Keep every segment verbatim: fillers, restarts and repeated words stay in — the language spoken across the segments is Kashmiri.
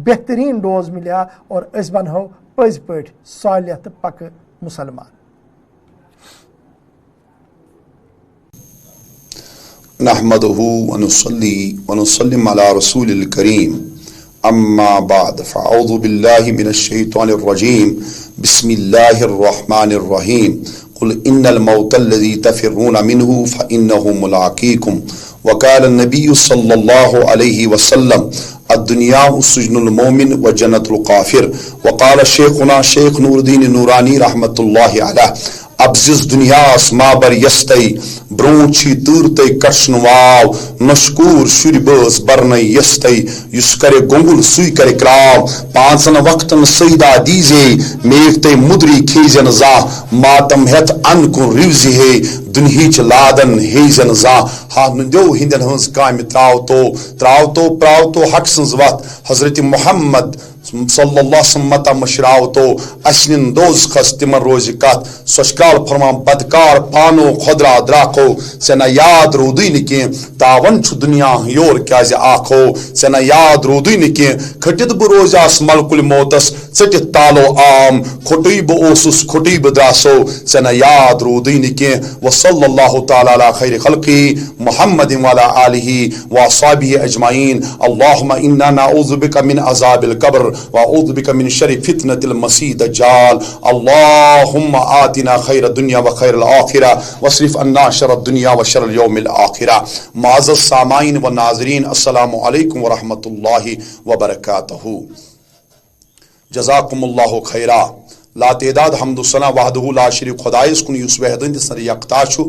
بہترین ڈوز ملیا اور أسۍ بنہو پٔزۍ پٲٹھۍ صالح تہٕ پکہٕ مسلمان۔ نحمده ونصلي ونسلم على رسول الكريم، أما بعد، فأعوذ بالله من الشيطان الرجيم، بسم الله الرحمن الرحيم، قل إن الموت الذي تفرون منه فإنه ملاقيكم، وقال النبي صلى الله عليه وسلم، الدنيا سجن المؤمن وجنة الكافر، وقال شيخنا شيخ نور الدين نوراني رحمة الله عليه، ابزِس دُنیاہَس ما بر یستَے، برونٛٹھ چھی تۭر تَے کَٹسُن واو، نشکور شُرۍ بٲژ برنَے یستَے، یُس کَرِ گۄنٛگُل سُے کَرِ کرٛاو، پانٛژَن وقتَن سجدہ دیٖزے، میٖٹھ تَے مُدری کھیزٮ۪ن زانٛہہ، ماتم ہٮ۪تھ اَن کُن رِوزِ ہے، دُنہِچ لادَن ہیزٮ۪ن زانٛہہ، ہا نُندیو ہِنٛدٮ۪ن ہٕنٛز کامہِ ترٛاوتو، ترٛاوتو، پرٛاوتو حق سٕنٛز وَتھ، حضرت محمد صلی اللہ وسلم متا مشراوتو، اسہِ نِن دوزخس تِمن روزِ کتھ۔ سۄچھ کرال فرمان بدکار پانو خۄدرا دراکھو، ژےٚ نہ یاد روٗدٕے نہٕ کینٛہہ، تاون چھُ دُنیا یور کیازِ آکھو، ژےٚ نہ یاد روٗدٕے نہٕ کینٛہہ، کھٔٹِتھ بہٕ روزیاس ملکُل موتس، ژٔٹِتھ تالو عام، کھوٚٹٕے بہٕ اوسُس، کھوٚٹٕے بہٕ درٛاسو، ژےٚ نہ یاد روٗدٕے نہٕ کینٛہہ۔ وصلی اللہ تعالیٰ علی خیر خلقی محمد وعلی آلہ وأصحابه أجمعين. اللهم إنا نعوذ بك من عذاب القبر وأعوذ بك من شر فتنة المسيح الدجال. اللهم آتنا خير الدنيا وخير الآخرة واصرف عنا شر الدنيا وشر اليوم الآخرة. معزز سامعین و ناظرین، السلام علیکم ورحمۃ اللہ وبرکاتہ۔ جزاکم اللہ خیرا۔ لاتعداد حمد و ثنا وحدہ لا شریک خدایس کُن یُس وحدانیتس اندر یکتا چھُ،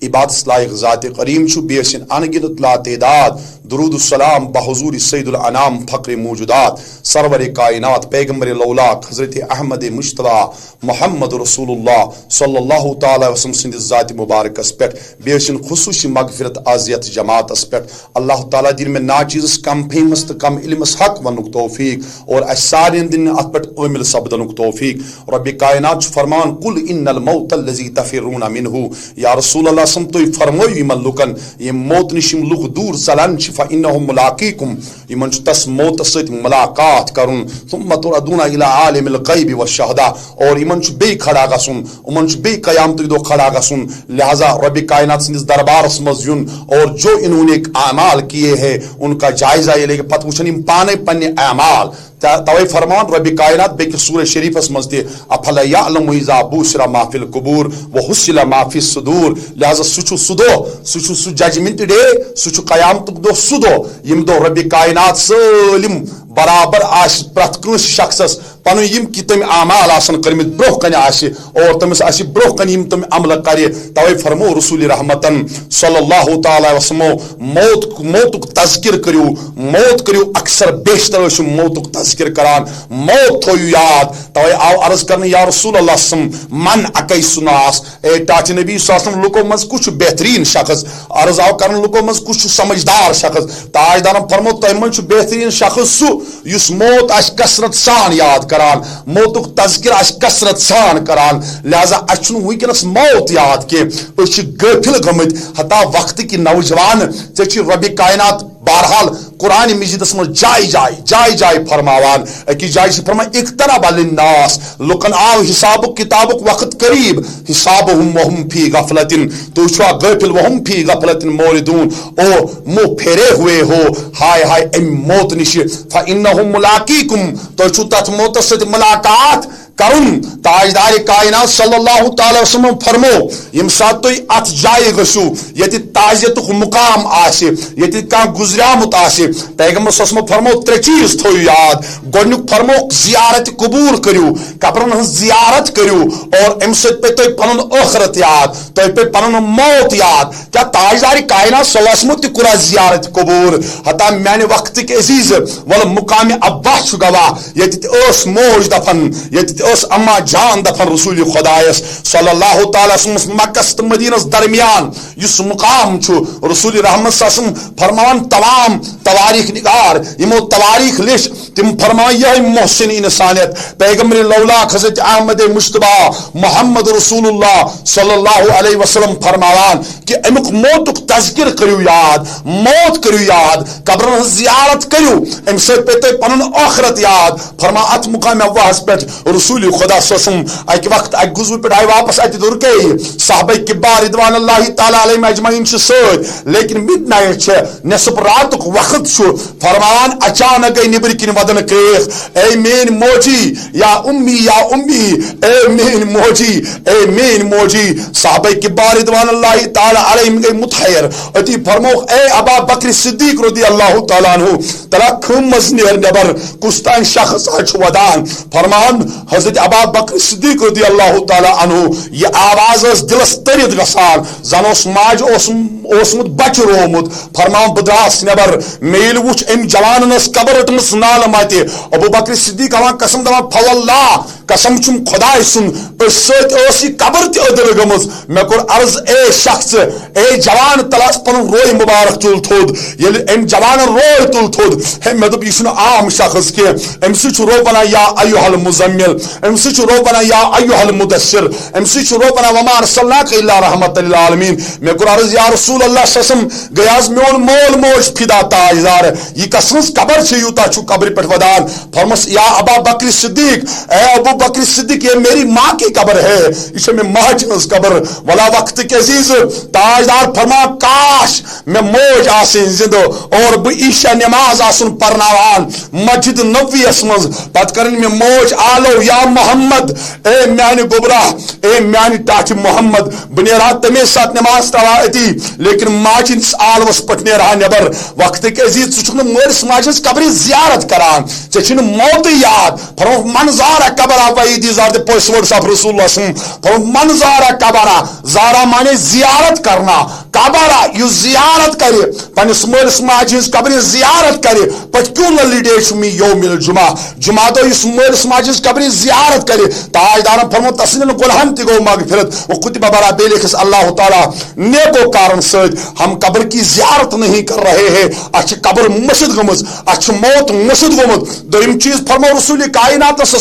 عبادتس لائق ذات کریم چھُ، بیٚیہِ ٲسِن ان گنت لاتعداد درود و سلام بحضور سید الانام فخر موجودات سرور کائنات پیغمبر لولاک حضرت احمد مجتبیٰ محمد رسول اللہ صلی اللہ تعالیٰ علیہ وسلم سٕنٛدِس ذات مبارکس پٮ۪ٹھ، بیٚیہِ ٲسِن خصوصی مغفرت از یتھ جماعتس پٮ۪ٹھ۔ اللہ تعالیٰ دِن مےٚ ناچیزس کم فہمس تہٕ کم علمس حق وننُک توفیق اور اسہِ سارنٕے دِن اتھ پٮ۪ٹھ عٲمل سپدنُک توفیق۔ رب کائنات چھُ فرمان، قل ان الموت الذی تفرون منہ، یا رسول اللہ صلی اللہ علیہ وسلم، تُہۍ فرمٲیِو یِمن لُکن، یِم موت نِش یِم لُکھ دوٗر ژلان چھِ، فانہ ملاقیکم، یِمن چھُ تس موتس سۭتۍ ملاقات کرُن، ثم تردون الی عالم الغیب والشہداء، اور یِمن چھُ بیٚیہِ کھڑا گژھُن، یِمن چھُ بیٚیہِ قیامتٕکۍ دۄہ کھڑا گژھُن۔ لہذا رب کائنات سٕنٛدِس دربارس منٛز یُن اور جو انہوں نے اعمال کیے ہیں ان کا جائزہ یہ لے کے پتہٕ وٕچھن یِم پانے پننہِ اعمال۔ تا-، توے فرمان رب کائنات بیٚکِس سورہ شریفس منٛز تہِ، افلا یعلم اذا بوسر ما فی القبور و حصل ما فی الصدور۔ لہذا سُہ چھُ سُہ دۄہ، سُہ چھُ سُہ ججمنٹ ڈے، سُہ چھُ قیامتُک دۄہ، سُہ دۄہ ییٚمہِ دۄہ رب کائنات سٲلِم برابر آسہِ پرٛٮ۪تھ کٲنٛسہِ شخصس پنٕنۍ یِم کہِ تٔمۍ اعمال آسن کٔرمٕتۍ برٛونٛہہ کنہِ آسہِ اور تٔمِس آسہِ برٛونٛہہ کنہِ یِم تٔمۍ عملہٕ کرِ۔ توے فرمو رسول رحمتن صلی اللہ تعالیٰ علیہ وسلمو موت، موتُک تذکر کٔرِو، موت کٔرِو اکثر بیشتر ٲسِو موتُک تذکر کران، موت تھٲیِو یاد۔ توے آو عرض کرنہٕ یا رسول اللہ صلی اللہ علیہ وسلم من اکیس الناس، اے ٹاٹھہِ نبی صلی اللہ علیہ وسلم لُکو منٛز کُس چھُ بہتریٖن شخص؟ عرض آو کرنہٕ لُکو منٛز کُس چھُ سمجھدار شخص؟ تاجدارن فرمو تۄہہِ منٛز چھُ بہتریٖن شخص سُہ یُس موت آسہِ کثرت سان یاد کران، موتُک تذکر آسہِ کثرت سان کران۔ لہذا اسہِ چھُنہٕ وٕنکیٚنس موت یاد کینٛہہ، أسۍ چھِ غٲفل گٔمٕتۍ۔ ہتا وقتٕکۍ نوجوان، ژےٚ چھِ رۄبِ کائنات بہرحال قرآن مجیدس منٛز جایہِ جایہِ، جایہِ جایہِ فرماوان۔ أکِس جایہِ چھِ فرمان، اقترب للناس، لُکن آو حسابُک کتابُک وقت قریب، حسابہم وہم فی غفلتن، تُہۍ چھِوا غٲفل، وہم فی غفلتن معرضون، او منہ پھیرے ہوئے ہو، ہائے ہائے امہِ موت نِش، فانہم ملاقیکم، تُہۍ چھِو تتھ موتس سۭتۍ ملاقات کرُن۔ تاجدار کائنات صلی اللہ تعالیٰ علیہ وسلم فرمو، ییٚمہِ ساتہٕ تُہۍ اتھ جایہِ گٔژھِو ییٚتہِ تعزیتُک مقام آسہِ، ییٚتہِ کانٛہہ گُزریومُت آسہِ، پیغمبر صلی اللہ علیہ وسلم فرمو ترٛےٚ چیٖز تھٲیِو یاد۔ گۄڈٕنیُک فرموکھ زیارت قبور کٔرِو، قبرن ہٕنٛز زیارت کٔرِو اور امہِ سۭتۍ پیٚیہِ تۄہہِ پنُن ٲخرت یاد، تۄہہِ پیٚیہِ پنُن موت یاد۔ کیا تاجدار کائنات صلی اللہ علیہ وسلم تہِ کوٚرا زیارت قبور؟ ہتا میانہِ وقتٕکۍ عزیز، ول مقام عباس چھُ گواہ، ییٚتہِ تہِ ٲس موج دفن، ییٚتہِ تہِ ٲس اما جان دپان رسول خدایس صلی اللہ تعالیٰ علیہ وسلمس مکس تہٕ مدینس درمیان یُس مقام چھُ، رسول رحمت صلی اللہ علیہ وسلم فرماوان، تمام تواریخ نگار یِمو تواریخ لیچھ، تِم فرماوان یِہے محسن انسانیت۔ پیغمبر لولاک حضرت احمد مجتبیٰ محمد رسول اللہ صلی اللہ علیہ وسلم فرماوان کہ امیُک موتُک تذکر کٔرِو یاد، موت کٔرِو یاد، قبرن ہٕنٛز زیارت کٔرِو، امہِ سۭتۍ پیٚیہِ تۄہہِ پنُن ٲخرت یاد۔ فرمان اتھ مقام وحس پٮ۪ٹھ رسول خدا صلی اللہ علیہ وسلم اکہِ وقتہٕ اکہِ غزوہٕ پٮ۪ٹھ آیہِ واپس، اتہِ دوٚر کے صحابہ کبار رضوان اللہ تعالیٰ علیہم اجمعین چھِ سۭتۍ، لیکن مڈ نائٹ چھِ، نصف راتُک وقت چھُ، فرمان اچانک گٔے نیبرِ کِنۍ ودن کریکھ، اے میٲنۍ موجی یا امی یا امی، اے میٲنۍ موجی، اے میٲنۍ موجی۔ صحابہ کبار رضوان اللہ تعالیٰ علیہم گٔے متحیر، أتی فرمووُکھ، اے ابا بکر صدیق رضی اللہ تعالیٰ عنہ، تلا کھم منٛز نیر نٮ۪بر، کُس تام شخص حظ چھُ ودان۔ فرمان حضرت ابا بکر صدیق رضی اللہ تعالیٰ عنہ، یہِ آواز ٲس دِلس تٔرِتھ گژھان، زن اوس ماجہِ اوس اوسمُت بچہِ روومُت۔ فرمان بہٕ دراس نٮ۪بر، مےٚ ییٚلہِ وُچھ أمۍ جوانن ٲس قبر رٔٹمٕژ نالہٕ متہِ، ابو بکر صدیق ہٮ۪وان قسم دپان، فواللہ، قسم چھُم خداے سُنٛد، أسۍ سۭتۍ ٲس یہِ قبر تہِ أدٕر گٔمٕژ۔ مےٚ کوٚر عرض، اے شخص، اے جوان، تلاش پنُن روے مبارک تُل تھوٚد۔ ییٚلہِ أمۍ جوانن روے تُل تھوٚد، ہے، مےٚ دوٚپ، یہِ چھُنہٕ عام شخص کینٛہہ، أمۍ سۭتۍ چھُ رب ونان، یا ایہا المزمل، أمۍ سۭتۍ چھُ رب ونان، یا ایہا المدثر، أمۍ سۭتۍ چھُ رب ونان، وما ارسلناک الا رحمت للعالمین۔ مےٚ کوٚر عرض، یا رسول اللہ صلی اللہ علیہ وسلم، گٔے آز میون مول موج فدا تاجدار، یہِ کس ہٕنٛز قبر چھِ یوٗتاہ چھُ قبرِ پٮ۪ٹھ ودان؟ فرمس، یا ابا بکر صدیق، اے ابو بکر صدیق، یہ میری ماں کی قبر ہے، یہ چھے مےٚ ماجہِ ہٕنٛز قبر۔ ولا وقت کے عزیز، تاجدار فرما، کاش مےٚ موج آسٕنۍ زندٕ اور بہٕ عشاء نماز آسُن پرناوان مسجد نبویس منٛز، پتہٕ کرن مےٚ موج آلو، یا محمد، اے میانہِ گوبرا، اے میانہِ ٹاٹھہِ محمد، بہٕ نیرٕ ہا تمے ساتہٕ نماز تراوٕ ہا أتی، لیکن ماجہِ ہٕنٛدِس آلوس پٮ۪ٹھ نیرٕ ہا نٮ۪بر۔ وقتٕکۍ عزیز، ژٕ چھُکھ نہٕ مٲلِس ماجہِ ہٕنٛز قبرِ زیارت کران، ژےٚ چھُے نہٕ موتٕے یاد۔ فرمووُکھ، من زار قبر ابی زار، the first words of رسول اللہ صلی اللہ علیہ وسلم۔ فرمووُکھ، من زار قبر، زارا معنی زیارت کرنا، قبر یُس زیارت کرِ، پننِس مٲلِس ماجہِ ہٕنٛز قبرِ زیارت کرِ، particularly day چھُ مےٚ یوم الجمعہ، جمعہ دۄہ یُس مٲلِس ماجہِ ہٕنٛز قبرِ زیارت کرِ، تاجدارن فرموو، تسٕنٛدٮ۪ن گۄناہن تہِ گوٚو مغفرت۔ وہ کتب برا، بیٚیہِ لیکھس اللہ تعالیٰ نیکو کارن سۭتۍ، ہم قبر کی زیارت نہیں کر رہے ہیں، اَسہِ چھِ قبر مٔشِتھ گٔمٕژ، اَسہِ چھُ موت مٔشِتھ گوٚمُت۔ دوٚیِم چیٖز فرموو رسول کائناتس،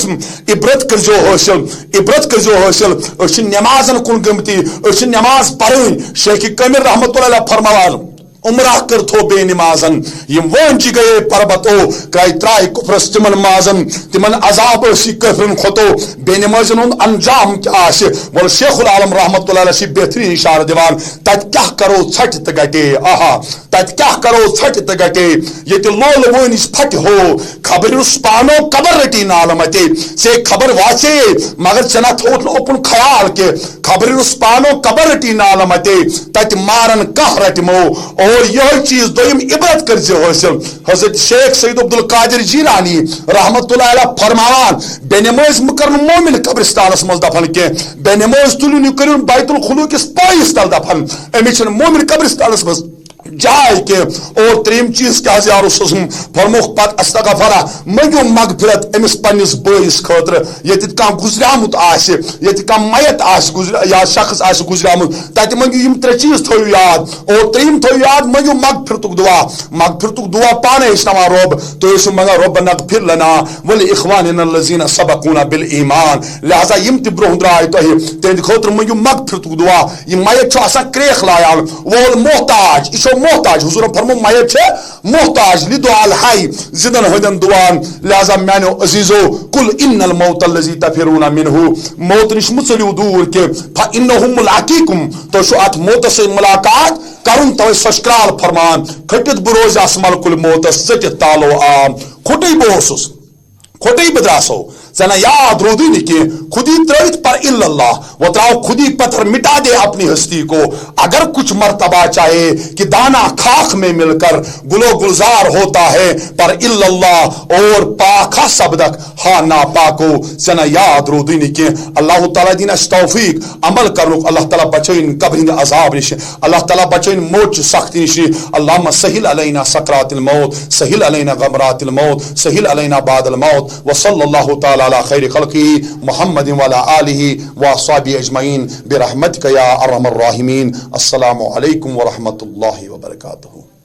عبرت کٔرزیو حٲصِل، عبرت کٔرزیو حٲصِل۔ أسۍ چھِ نٮ۪مازن کُن گٔمٕتۍ، أسۍ چھِ نٮ۪ماز پرٕنۍ۔ شیخ کامل رحمت اللہ علیہ فرماوان، عمرہ کٔرتھو بے نمازن، یِم وٲنجہِ گٔیے پربتو، کرٛاے ترٛاے کفرس تِمن مازن، تِمن عذاب ٲسی کٲفرن کھۄتو۔ بے نمازن ہُنٛد انجام کیٛاہ آسہِ؟ وَلہٕ شیخ العالم رحمت اللہ علیہ چھِ بہترین اشارٕ دِوان، تتہِ کیٛاہ کرو ژھٹہِ تہٕ گٹے، آہا، تتہِ کیٛاہ کرو ژھٹہِ تہٕ گٹے؟ ییٚتہِ لولہٕ وٲنِس پھٹہِ ہو، خبر یُس پانو قبر رٔٹی نالہٕ متے، ژے خبر واژے، مگر ژےٚ نہ تھوٚوُتھ نہٕ اوکُن خیال کہِ خبر یُس پانو قبر رٔٹی نالہٕ متے، تتہِ مارن کانٛہہ رٹہِ مو۔ اور یہے چیز دوٚیِم عبرت کٔرۍ زِ حٲصِل۔ حضرت شیخ سید عبدالقادر جیلانی رحمت اللہ علیہ فرماوان، بے نمٲز مہٕ کرُن مومن قبرستانس منٛز دفن کینٛہہ، بے نمٲز تُلِو نہٕ، کٔرِو بیت الخلوٗ کِس پایِس تل دفن، أمِس چھِنہٕ مومن قبرستانس منٛز جاے کینٛہہ۔ اور ترٛیٚیِم چیٖز کیٛاہ حظ، یا رسول صٲب، فرمووُکھ پتہٕ استغفر، مٔنٛگِو مغفرت أمِس پننِس بٲیِس خٲطرٕ، ییٚتٮ۪تھ کانٛہہ گُزریومُت آسہِ، ییٚتہِ کانٛہہ میت آسہِ گُزرے-، یا شخص آسہِ گُزریومُت، تتہِ مٔنٛگِو یِم ترٛےٚ چیٖز تھٲیِو یاد۔ اور ترٛیٚیِم تھٲیِو یاد، مٔنٛگِو مغفرتُک دعا۔ مغفرتُک دعا پانے ہیٚچھناوان رۄب، تُہۍ ٲسِو منٛگان، ربنا اغفر لنا ولاخواننا الذین سبقونا بالایمان۔ لہذا یِم تہِ برونٛہہ درٛاے تۄہہِ، تِہنٛدِ خٲطرٕ مٔنٛگِو مغفرتُک دعا۔ یہِ میت چھُ آسان کرٛیکھ لایان، وول محتاج، یہِ چھُ محتاج۔ حضوٗرن فرموو، میت چھِ محتاج لدعاء الحی، زندن ہٕنٛدٮ۪ن دعان۔ لہذا میانیو عزیزو، قل ان الموت الذی تفرون منہ، موت نِش مہٕ ژٔلِو دوٗر کینٛہہ، فانہ ملاقیکم، تُہۍ چھِو اتھ موتس سۭتۍ ملاقات کرُن۔ توے سۄ چھِ کرال فرمان، کھٔٹِتھ بہٕ روزِ آس ملک الموتس، ژٔٹِتھ تالو عام۔ کھوٚٹٕے بہٕ اوسُس، کھوٚٹٕے بہٕ درٛاسو، ژےٚ نہ یاد روٗدُے نہٕ کینٛہہ، خودی ترٲوِتھ پر الا اللہ، وہ تراؤ خودی پتھر، مٹا دے اپنی ہستی کو۔ اگر کچھ مرتبہ چاہے کہ دانا خاک میں مل کر گل و گلزار ہوتا ہے، پر الا اللہ اور پاک ہا سپدکھ ہا ناپاکو، ژےٚ نہ یاد روٗدُے نہٕ کینٛہہ۔ اللہ تعالیٰ دِنۍ اَسہِ توفیق عمل کرنُک۔ اللہ تعالیٰ بچٲیِن قبرِ ہٕنٛدِ عذاب نِش۔ اللہ تعالیٰ بچٲیِن موت چہِ سختی نِش۔ اللہم سہل علینا سکرات الموت، سہل علینا غمرات الموت، سہل علینا بعد الموت۔ وصلی اللہ تعالیٰ علی خیر خلقہ محمد وعلی آلہ واصحابہ اجمعین برحمتک یا ارحم الراحمین۔ السلام علیکم ورحمۃ اللہ وبرکاتہ۔